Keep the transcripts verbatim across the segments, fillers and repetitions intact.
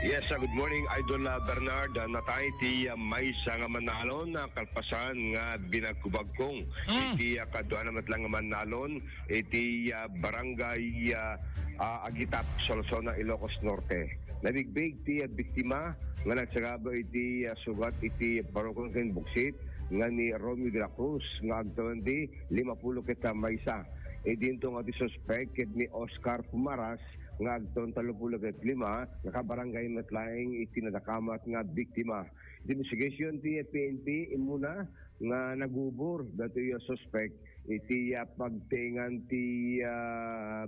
Yes, uh, good morning, Idol, uh, Bernard. Uh, natay ti, uh, maysa nga mannalon, uh, kalpasan nga binagkubagkong. Mm. Iti, uh, kaduana met lang nga mannalon, iti, uh, barangay, uh, uh, Agitap, Solsona, Ilocos Norte. Nabigbig ti, uh, biktima nga nagsagaba iti, uh, sugat iti barukong ken buksit nga ni Romeo de la Cruz nga agtawen ti limapulo ket, uh, maysa. Idinto nga ti suspek ket ni Oscar Pumaras nga agtawen tallopulo ket lima, nakabarangay met laeng iti nadakamat nga biktima. Iti investigation ti P N P, immuna nga nagubor datoy a suspek iti, ah, pagtengan ti, ah,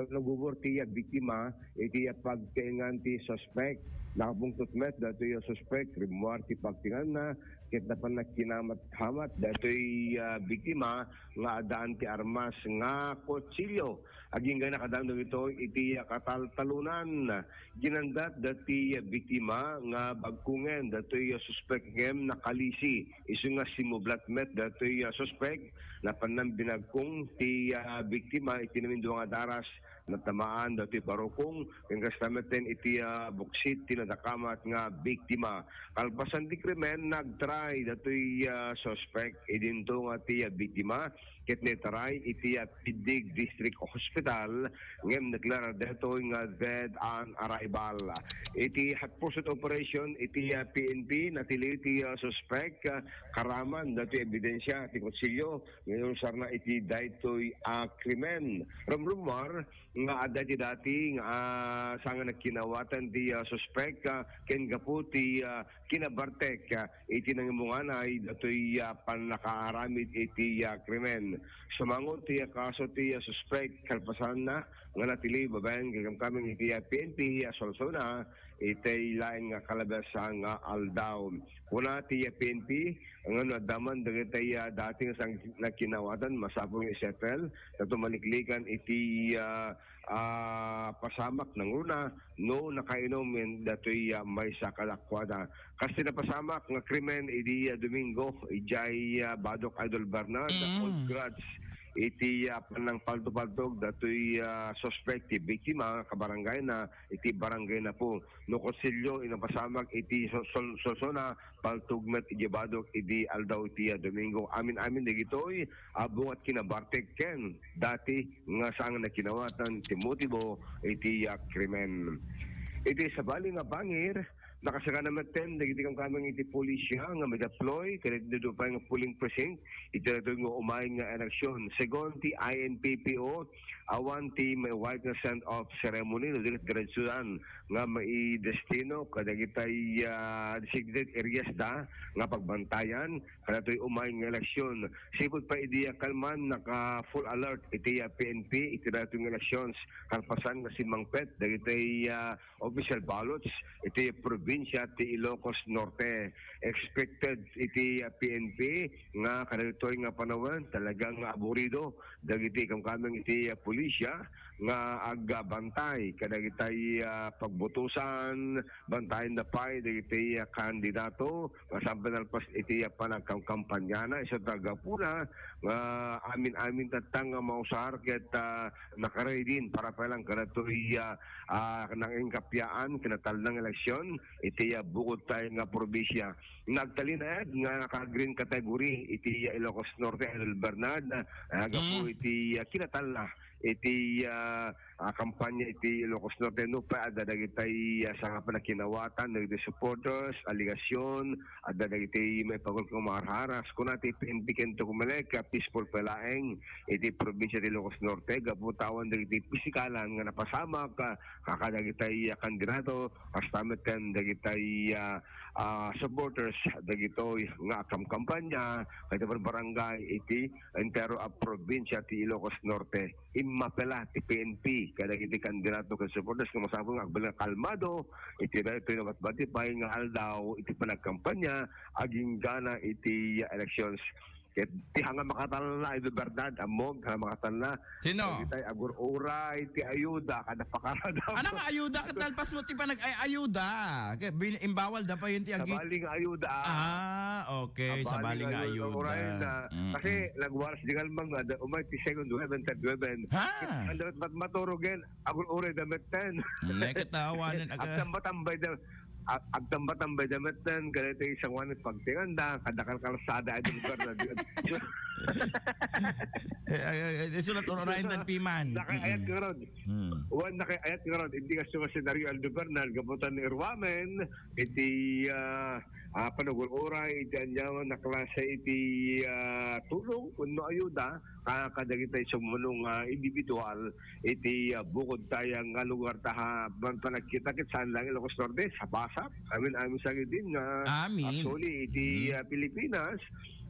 nagubor ti, ah, biktima iti, ah, pagtengan ti suspek. Nakabungtot met datoy a suspek, rimmuar ti pagtenganna, ket napan nakinamat-hamat datoy, ah, biktima nga addaan ti armas nga kutsilyo. Agingga na kadagitoy iti, ah, kataltalunan. Ginandat dati, ah, biktima nga bagkungen datoy, ah, suspek ngem nakalisi. Isu nga simmublat met datoy, ah, suspek, napannan binagkong ti, ah, biktima iti namindua nga daras, natamaan datoy barukong, ken kasta metten iti, ah, buksit ti nadakamat nga biktima. Kalpasan ti krimen, nagtry datoy, ah, suspek idinto nga ti, ah, biktima ket naitaray iti, ah, Piddig District Hospital ngem nadeklarar daytoy nga dead on arrival. Iti hot pursuit operation iti, ah, P N P, natiliw ti, ah, suspek, ah, karaman datoy ebidensia ti kutsilyo nga inusarna iti daytoy a krimen. Rumrumar nga adda iti dati nga, ah, saan nga nagkinawatan ti, ah, suspek, ah, ken gapu ti, ah, kinabartek, ah, iti nangimunganay datoy, ah, pannakaaramid iti, ah, krimen. Sumango ti, ah, kaso ti, ah, suspek kalpasanna nga natiliw babaen ken kamkameng iti, ah, P N P, ah, Solsona, iti laeng nga kalabasa nga aldaw. Kuna ti, ah, P N P, nga no adda man dagiti, ah, dati nga sang-, nagkinawatan, masapul nga i-settle, ta tumaliklikan iti, ah, ah, pasamak nangruna no nakainom ken datoy, ah, maysa kadakuada. Kas ti napasamak nga krimen idi, ah, Domingo, idiay, ah, Badoc, Idol Bernard, Mm. old grudge iti, ah, panangpaltupaltog datoy, ah, suspek ti biktima, kabarangay na, iti barangay na po. No kutsilyo, inapasamak iti sol-, sol-, Solsona, paltog met iti Badoc idi aldaw iti, ah, Domingo. Amin-amin dagitoy, ah, bungat kinabartek ken dati nga saan nga kinawatan ti motibo iti, ah, krimen. Iti sabali nga bangir, nakasagana metten dagiti kamkameng iti pulisya nga madeploy kadagiti dudupa nga polling precinct iti daytoy nga umay nga eleksyon. Segun ti I N P P O, awan ti may white nga send-off ceremony no di ket diretsoan nga maidestino kadagitay, ah, designated areas da nga pagbantayan kadatoy umay nga eleksyon. Sipud pa idi kalman naka full alert iti, ah, P N P iti daytoy nga elections kalpasan nga simmangpet dagitay, ah, official ballots iti probinsya ti Ilocos Norte. Expected iti, ah, P N P nga kadagitoy nga panawen talaga nga aburido dagiti kamkameng iti, ah, pulisya nga agbantay kadagitay, ah, pagbutusan, bantayan da pay dagiti, ah, kandidato nga saan pinalpas iti, ah, panagkamkampanyana. Isu ta gapuna nga amin-amin tatta nga mausar ket, ah, nakaready para pa lang kadatoy, ah, ah, nangingkappaan kinatalna nga eleksyon iti, ah, bukod tayo nga probisya. Nagtalinaed nga naka-green category iti, ah, Ilocos Norte, Idol Bernard, ah, gapu Mm. iti, ah, kinatalna iti, ah, ah, kampanya iti Ilocos Norte. No pa adda dagitay, ah, saan nga panakinawatan dagiti supporters, aligasyon, adda dagiti maipagul nga maarharas. Kuna ti P N P ken Comelec, ah, peaceful pa laeng iti probinsya ti Ilocos Norte gapu ta awan dagiti pisikalan nga napasamak, ah, kadagitay, ah, kandidato, kasta met ken dagitay, ah, ah, supporters dagitoy nga agkamkampanya kadagiti barbarangay iti entero a probinsya ti Ilocos Norte. Immapela ti P N P kadagiti kandidato ken supporters nga masapul nga agbalin nga kalmado iti daytoy nabatbati pay nga aldaw iti panagkampanya agingga na iti elections. Ket ti hanga makatalna, Idol Bernard, ammom, hanga makatalna. Sino? Dagitay agur-uray ti ayuda, kada pakarada. Ano nga ayuda? Ket nalpas mo ti panag-ay-ayuda. Kaya bin-, imbawal da pa yun ti agi. Sabali nga ayuda, ah. Ah, okay. Sabali nga ayuda. Uray na. Mm-mm. Kasi nagwaras di kalmang nga, da-, umay ti second weapon, third weapon. Ha? Ket ang dapat mat-, maturugen, agur-uray da metten. Mm, nakita, awanen, aga. Agtamba-tambay da, ag-, agtamba-tambay da metten, kada iti sanguanen pagtinganda, kada kalkalsada, ay, lugar na di-, Eh, ay, ay, ay, isulat, ur-urayen tan piman. Nakaayat Mm-mm. nga rod. Hmm. Wan, nakaayat nga rod. Hindi ka sumasenaryo, Aldo Bernal, gaputan ni Irwamen, iti, ah, ah, panagul-uray, iti anyaman na klase, iti, ah, tulong, wenno ayuda, ka-, kadagitay sumulong, ah, individual, iti, ah, bukod tayo nga lugar ta ha, ban-, panagkita ket saan lang Ilocos Norte, sa Pasar. Amin, amin sa gidin nga, Amin. actually, iti, Mhm. ah, Pilipinas,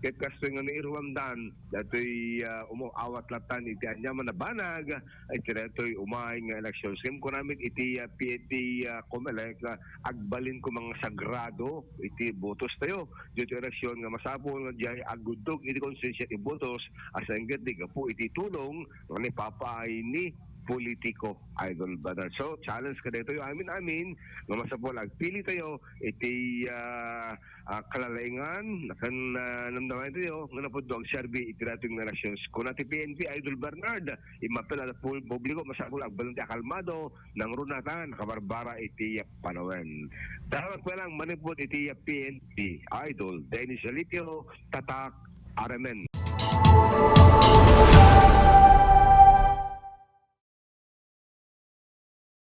ket kastoy nga ni Irwam Dan, datoy, ah, umaw-awat latan iti anyaman a banag, iti datoy umay nga eleksyon. Sim kunamit iti, ah, P N P, ah, Comelec, ah, agbalin ko mga sagrado iti botos tayo. Dito eleksyon nga masapul nga diay aguddog iti konsensyat ibotos, asengget di gapu iti tulong nga ni Papa ay ni politiko, Idol Bernard. So, challenge ka dito yung amin-amin nga masapul agpili tayo iti, ah, ah, kalalaingan, kan, ah, namnamayan tayo, nga napudno agserbi iti dating nga eleksyon. Kuna ti P N P, Idol Bernard, imapel at pul-, publiko, masapul agbalin ti akalmado, nang runatan, kabarbara iti panawen. Dapat pa lang manipod iti P N P, Idol Dennis Alipio, Tatak, Aramen.